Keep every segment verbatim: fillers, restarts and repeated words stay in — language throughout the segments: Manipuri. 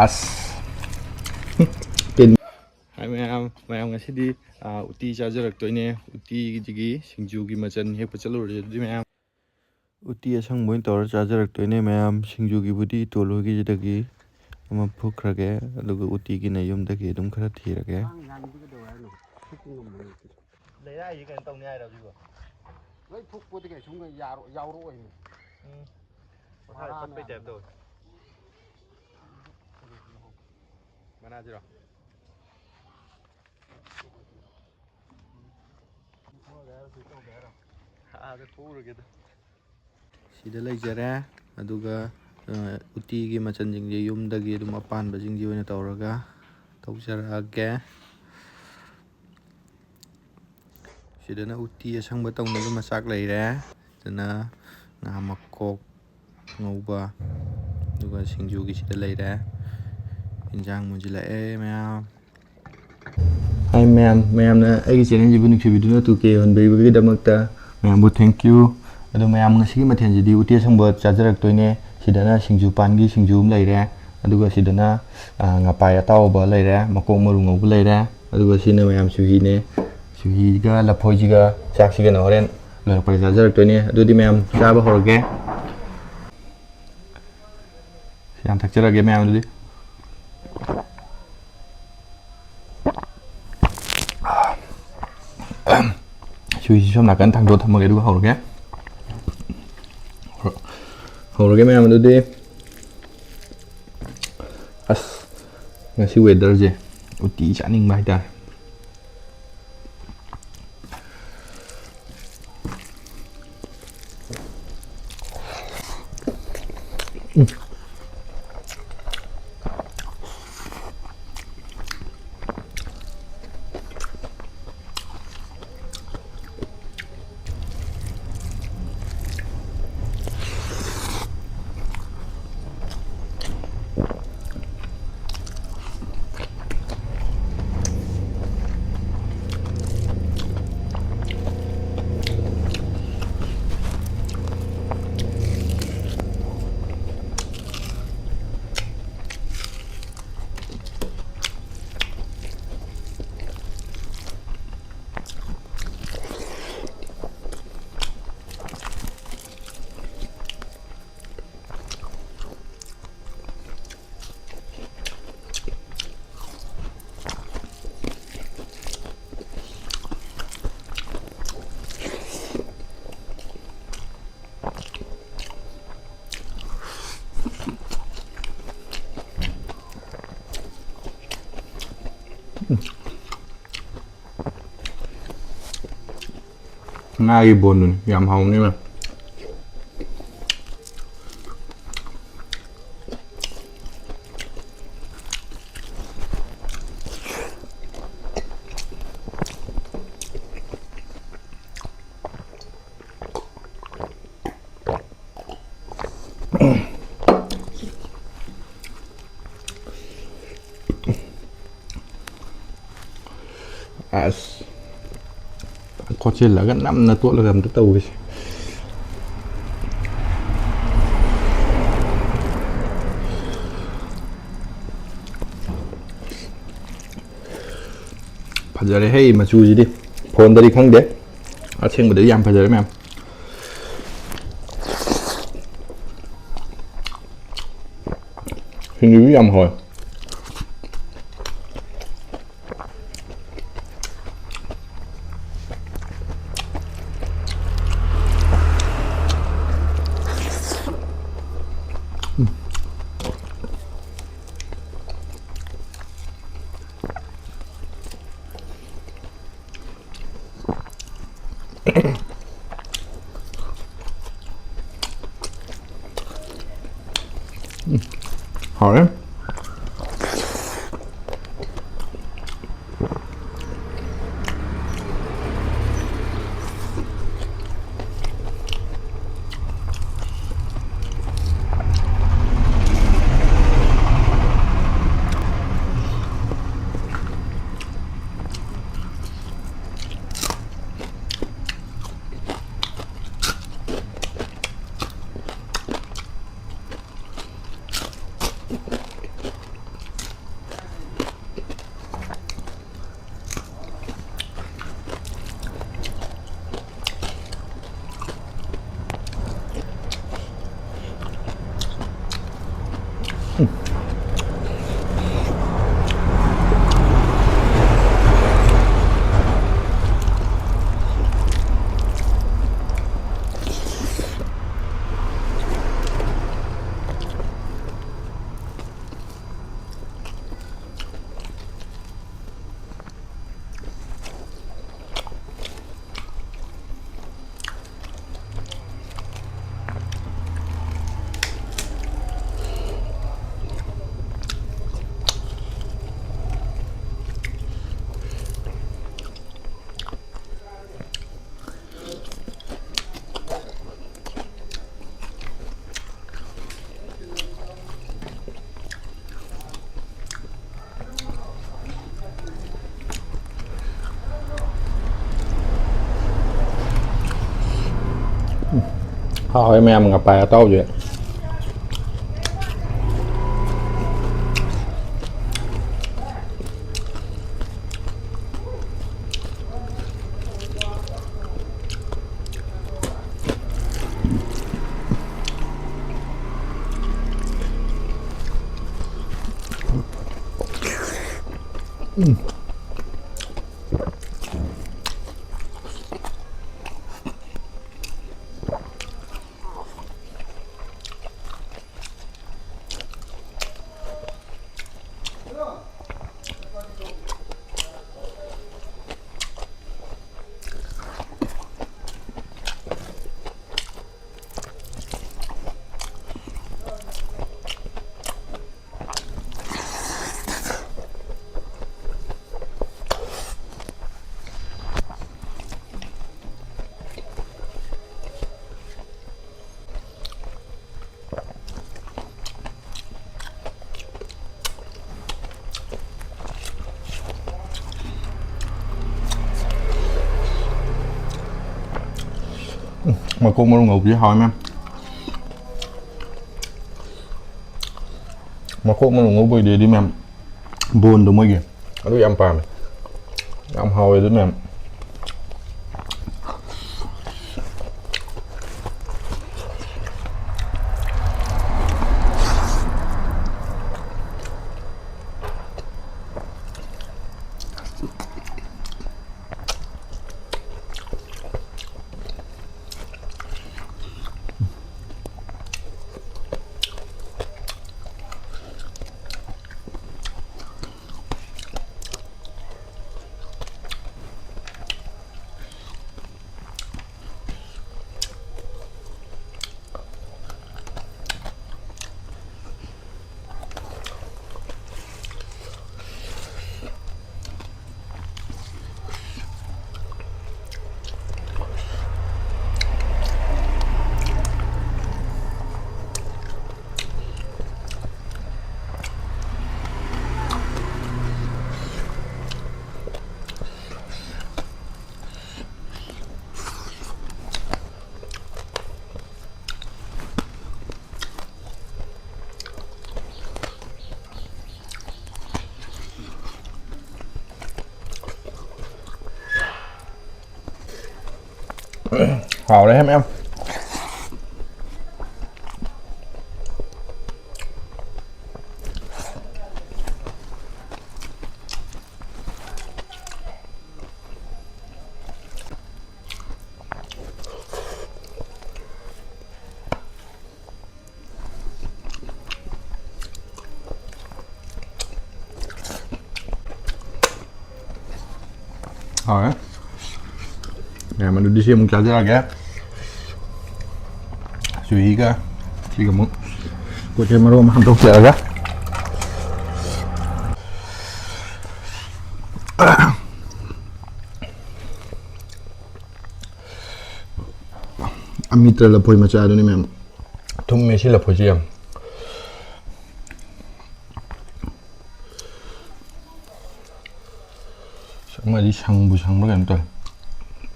ꯑꯁ꯫ ꯇꯤꯟ꯫ ꯍꯥꯏ ꯃꯌꯥꯝ, ꯃꯌꯥꯝ ꯉꯁꯤꯗꯤ, ꯑꯥ, ꯎꯇꯤ ꯆꯥꯖꯔꯛꯇꯣꯏꯅꯦ꯫ ꯎꯇꯤꯒꯤ ꯁꯤꯡꯖꯨꯒꯤ ꯃꯆꯜ ꯍꯦꯛꯄ ꯆꯠꯂꯨꯔꯁꯦ ꯑꯗꯨꯗꯤ ꯃꯌꯥꯝ꯫ ꯎꯇꯤ ꯑꯁꯪꯕ ꯑꯣꯏꯅ ꯇꯧꯔ ꯆꯥꯖꯔꯛꯇꯣꯏꯅꯦ ꯃꯌꯥꯝ꯫ ꯁꯤꯡꯖꯨꯒꯤꯕꯨꯗꯤ ꯏꯇꯣꯜ ꯍꯣꯏꯒꯤꯗꯒꯤ ꯑꯃ ꯐꯨꯠꯈ꯭ꯔꯒꯦ, ꯑꯗꯨꯒ ꯎꯇꯤꯒꯤꯅ ꯌꯨꯝꯗꯒꯤ ꯑꯗꯨꯝ ꯈꯔ ꯊꯤꯔꯒꯦ꯫ ꯂꯩꯔꯥꯏꯁꯦ ꯀꯩꯅꯣ ꯇꯧꯅꯤ ꯍꯥꯏꯔꯣ ꯁꯤꯕꯣ? ꯂꯣꯏ ꯐꯨꯛꯄꯗꯤ ꯀꯩꯁꯨꯝ ꯌꯥꯔꯣ-, ꯌꯥꯎꯔꯛꯑꯣꯏꯅꯦ꯫ ꯎꯝ꯫ ꯃꯁꯥ ꯃꯔꯥ ꯇꯠꯄꯩ ꯃꯌꯥꯝꯗꯣ꯫ ꯇꯥꯏꯞ ꯇꯧꯋꯦ꯫ ꯃꯅꯥꯁꯤꯔꯣ? ꯑꯥꯗ ꯐꯨꯛꯎꯔꯒꯦꯗ꯫ ꯁꯤꯗ ꯂꯩꯖꯔꯦ꯫ ꯑꯗꯨꯒ, ꯑ, ꯎꯇꯤꯒꯤ ꯃꯆꯜꯁꯤꯡꯁꯦ ꯌꯨꯝꯗꯒꯤ ꯑꯗꯨꯝ ꯑꯄꯥꯟꯕꯁꯤꯡꯁꯦ ꯑꯣꯏꯅ ꯇꯧꯔꯒ ꯇꯧꯖꯔꯛꯑꯒꯦ꯫ ꯁꯤꯗꯅ ꯎꯇꯤ ꯑꯁꯪꯕ ꯇꯧꯅꯕ ꯃꯆꯥꯛ ꯂꯩꯔꯦ꯫ ꯁꯤꯗꯅ ꯉꯥ ꯃꯀꯣꯛ ꯉꯧꯕ, ꯑꯗꯨꯒ ꯁꯤꯡꯖꯨꯒꯤꯁꯤꯗ ꯂꯩꯔꯦ꯫ ꯏꯟꯖꯥꯡ ꯃꯨꯟꯁꯤꯜꯂꯛꯑꯦ ꯃꯌꯥꯝ꯫ ꯍꯥꯏ ꯃꯌꯥꯝ, ꯃꯌꯥꯝꯅ ꯑꯩꯒꯤ ꯆꯦꯅꯦꯜꯁꯤꯕꯨ ꯅꯨꯡꯁꯤꯕꯤꯗꯨꯅ ꯇꯨ ꯀꯦ ꯌꯧꯍꯟꯕꯤꯕꯒꯤꯗꯃꯛꯇ ꯃꯌꯥꯝꯕꯨ thank you꯫ ꯑꯗꯣ ꯃꯌꯥꯝ, ꯉꯁꯤꯒꯤ ꯃꯊꯦꯜꯁꯤꯗꯤ ꯎꯇꯤ ꯑꯁꯪꯕ ꯆꯥꯖꯔꯛꯇꯣꯏꯅꯦ꯫ ꯁꯤꯗꯅ ꯁꯤꯡꯖꯨ ꯄꯥꯟꯒꯤ ꯁꯤꯡꯖꯨ ꯑꯃ ꯂꯩꯔꯦ, ꯑꯗꯨꯒ ꯁꯤꯗꯅ, ꯑ, ꯉꯄꯥꯏ ꯑꯇꯥꯎꯕ ꯂꯩꯔꯦ, ꯃꯀꯣꯛ ꯃꯔꯨ ꯉꯧꯕ ꯂꯩꯔꯦ, ꯑꯗꯨꯒ ꯁꯤꯅ ꯃꯌꯥꯝ ꯆꯨꯍꯤꯅꯦ꯫ ꯆꯨꯍꯤꯒ ꯂꯐꯣꯏꯁꯤꯒ ꯆꯥꯛꯁꯤꯒꯅ ꯍꯣꯔꯦꯟ ꯂꯣꯏꯔꯛꯄꯗ ꯆꯥꯖꯔꯛꯇꯣꯏꯅꯦ꯫ ꯑꯗꯨꯗꯤ ꯃꯌꯥꯝ ꯆꯥꯕ ꯍꯧꯔꯒꯦ꯫ ꯁꯤ ꯍꯥꯟꯅ ꯊꯛꯆꯔꯒꯦ ꯃꯌꯥꯝ ꯑꯗꯨꯗꯤ꯫ ꯁꯨꯏꯁꯤ ꯁꯣꯝ ꯅꯥꯀꯟ ꯊꯥꯡꯗꯣꯛꯑ ꯊꯝꯃꯒꯦ, ꯑꯗꯨꯒ ꯍꯧꯔꯒꯦ꯫ ꯍꯧꯔꯒꯦ ꯃꯌꯥꯝ ꯑꯗꯨꯗꯤ꯫ ꯑꯁ, ꯉꯁꯤ ꯋꯦꯗꯔꯁꯦ ꯎꯇꯤ ꯆꯥꯅꯤꯡꯕ ꯍꯥꯏꯇꯥꯔꯦ꯫ ꯉꯥꯒꯤ ꯕꯣꯟꯗꯨꯅꯤ ꯌꯥꯝ ꯍꯥꯎꯅꯤ ꯃꯦꯝ꯫ ꯑꯁ, ꯈꯣꯠꯆꯤꯜꯂꯒ ꯅꯝꯅ ꯇꯣꯠꯂꯒ ꯑꯝꯇ ꯇꯧꯒꯦꯁꯦ꯫ ꯐꯖꯔꯦ ꯍꯦ ꯃꯆꯨꯁꯤꯗꯤ꯫ ꯐꯣꯟꯗꯗꯤ ꯈꯪꯗꯦ, ꯑꯁꯦꯡꯕꯗꯗꯤ ꯌꯥꯝ ꯐꯖꯔꯦ ꯃꯌꯥꯝ꯫ ꯁꯤꯡꯖꯨꯁꯨ ꯌꯥꯝ ꯍꯥꯎꯋꯦ꯫ ꯎꯝ, ꯍꯥꯎꯔꯦ꯫ ꯍꯥꯎꯋꯦ ꯃꯌꯥꯝ ꯉꯄꯥꯏ ꯑꯇꯥꯎꯕꯁꯦ꯫ ꯎꯝ, ꯃꯀꯣꯛ ꯃꯔꯨ ꯉꯧꯕꯗꯤ ꯍꯥꯎꯋꯦ ꯃꯌꯥꯝ꯫ ꯃꯀꯣꯛ ꯃꯔꯨ ꯉꯧꯕꯒꯤꯗꯤ ꯃꯌꯥꯝ ꯕꯣꯟꯗꯣ ꯃꯣꯏꯒꯤ ꯑꯗꯨ ꯌꯥꯝ ꯄꯥꯝꯃꯦ꯫ ꯌꯥꯝ ꯍꯥꯎꯋꯦ ꯑꯗꯨ ꯃꯌꯥꯝ꯫ ꯍꯥꯎꯔꯦꯍꯦ ꯃꯌꯥꯝ꯫ ꯍꯥꯎꯔꯦ꯫ ꯃꯌꯥꯝ, ꯑꯗꯨꯗꯤ ꯁꯤ ꯑꯃꯨꯛ ꯆꯥꯖꯔꯒꯦ꯫ ꯆꯨꯍꯤꯒ ꯁꯤꯒ ꯑꯃꯨꯛ ꯄꯣꯠ ꯆꯩ ꯃꯔꯨ ꯑꯃ ꯍꯟꯗꯣꯛꯆꯔꯒ꯫ ꯑꯃꯤꯇ꯭ꯔ ꯂꯐꯣꯏ ꯃꯆꯥꯗꯨꯅꯤ ꯃꯌꯥꯝ꯫ ꯊꯨꯝꯃꯦ ꯁꯤ ꯂꯐꯣꯏꯁꯦ ꯌꯥꯝ꯫ ꯑꯃꯗꯤ ꯁꯪꯕꯨ ꯁꯪꯕ꯭ꯔꯥ ꯀꯩꯅꯣ ꯇꯧꯋꯦ꯫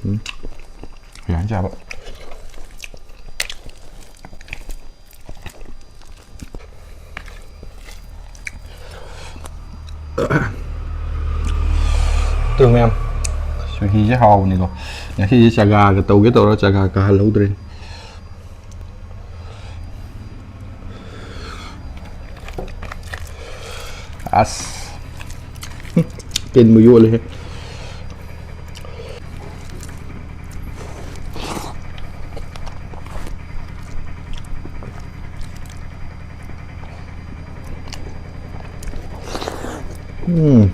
ꯎꯝ꯫ ꯌꯥꯅꯤ ꯆꯥꯕ꯫ ꯑꯗꯨ ꯃꯌꯥꯝ, ꯆꯨꯍꯤꯁꯦ ꯍꯥꯎꯕꯅꯤꯀꯣ꯫ ꯉꯁꯤꯁꯦ ꯆꯥꯒꯥꯒ ꯇꯧꯒꯦ ꯇꯧꯔꯒ ꯆꯥꯒꯥ ꯀꯥꯍꯜꯍꯧꯗ꯭ꯔꯦ꯫ ꯑꯁ꯫ ꯇꯤꯟꯕꯨ ꯌꯣꯠꯂꯦꯍꯦ꯫ ꯎꯝ꯫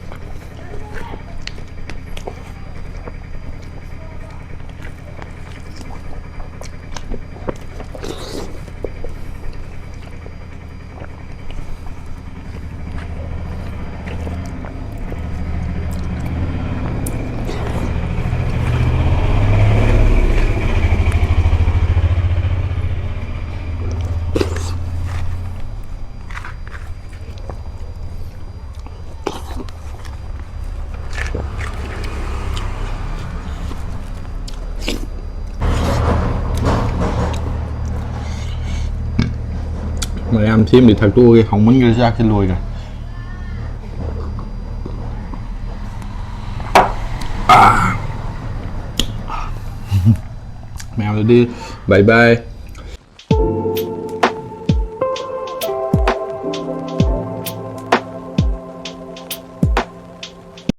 ꯃꯌꯥꯝ ꯁꯦꯝꯗꯤ ꯊꯛꯇꯣꯛꯑꯒꯦ, ꯍꯥꯎꯃꯟꯈ꯭ꯔꯦ, ꯆꯥꯛꯁꯦ ꯂꯣꯏꯈ꯭ꯔꯦ꯫ ꯑꯥ꯫ ꯃꯌꯥꯝꯗꯨꯗꯤ bye bye.